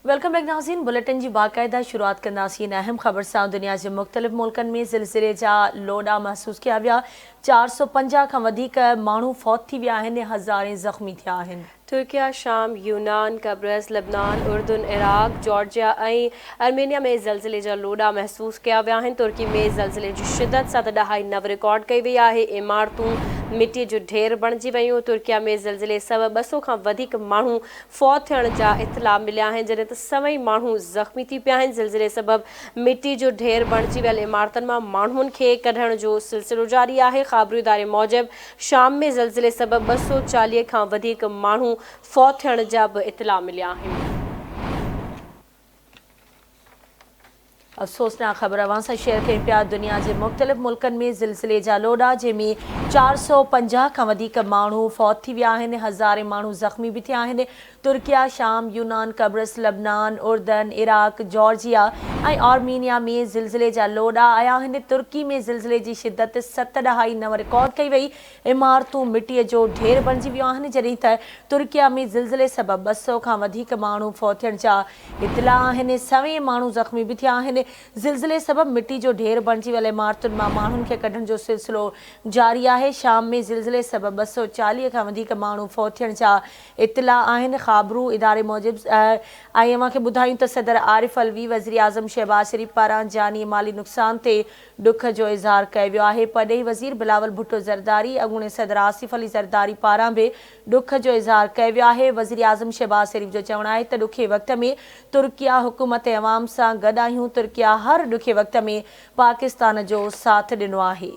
Welcome back ناظرين bulletin جي باقاعده شروعات ڪنداسين اهم خبر سان دنيا جي مختلف ملڪن ۾ زلزلي جا لوڏا محسوس ڪيا ويا 450 کان وڌيڪ ماڻهو فوت ٿي ويا آهن هزارين زخمي ٿيا آهن. ترڪيه، شام، يونان، قبرص، لبنان، اردن، عراق، جارجيا ۽ ارمينيا ۾ زلزلي جا لوڏا محسوس ڪيا ويا آهن. ترڪي ۾ زلزلي جي شدت 7.9 رڪارڊ ڪئي وئي آهي، عمارتون مٽي جو ڍير بڻجي ويون. ترڪيه ۾ زلزلي سبب 200 کان وڌيڪ ماڻهو فوت ٿيڻ جا اطلاع مليا آهن، جڏهن ته سوين ماڻهو زخمي ٿي پيا آهن. زلزلي سبب مٽي جو ڍير بڻجي ويل عمارتن مان ماڻهن کي ڪڍڻ جو سلسلو جاري آهي. خابرو اداري موجب شام ۾ زلزلي سبب 240 کان وڌيڪ ماڻهو فوت ٿيڻ جا به اطلاع مليا آهن. افسوسناڪ خبر اوهان سان شيئر ڪيون پيا دنيا جي مختلف ملڪن ۾ زلزلي جا لوڏا جنهن ۾ 450 کان وڌيڪ ماڻهو فوت ٿي ويا آهن هزارين ماڻهو زخمي به ٿيا آهن ترڪيه شام يونان قبرص لبنان اردن عراق جارجيا ۽ آرمينيا ۾ زلزلي جا لوڏا آيا آهن ترڪي ۾ زلزلي جي شدت 7.9 رڪارڊ ڪئي وئي عمارتون مٽي جو ڍير بڻجي ويون آهن جڏهن ته ترڪيه ۾ زلزلي سبب 200 کان وڌيڪ ماڻهو فوت ٿيڻ جا اطلاع آهن، سوين ماڻهو زخمي به ٿيا آهن، زلزلي سبب مٽي جو ڍير بڻجي ويل عمارتن مان ماڻهن کي ڪڍڻ جو سلسلو جاري آهي، شام ۾ زلزلي سبب 240 کان وڌيڪ ماڻهو فوت ٿيڻ جا اطلاع آهن، خابرو اداري موجب ۽ اوهان کي ٻڌايون ته صدر عارف علوي وزيراعظم شهباز شريف پاران جاني مالي نقصان تي ڏک جو اظهار ڪيو ويو آهي، پرڏيهي وزير بلاول ڀٽو زرداري، اڳوڻي صدر آصف علي زرداري پاران به ڏک جو اظهار ڪيو ويو آهي، وزيراعظم شهباز شريف جو چوڻ آهي ته ڏکي وقت ۾ ترڪيه حڪومت ۽ عوام سان گڏ آهيون، ترڪيه هر ڏکي وقت ۾ پاڪستان جو ساٿ ڏنو آهي.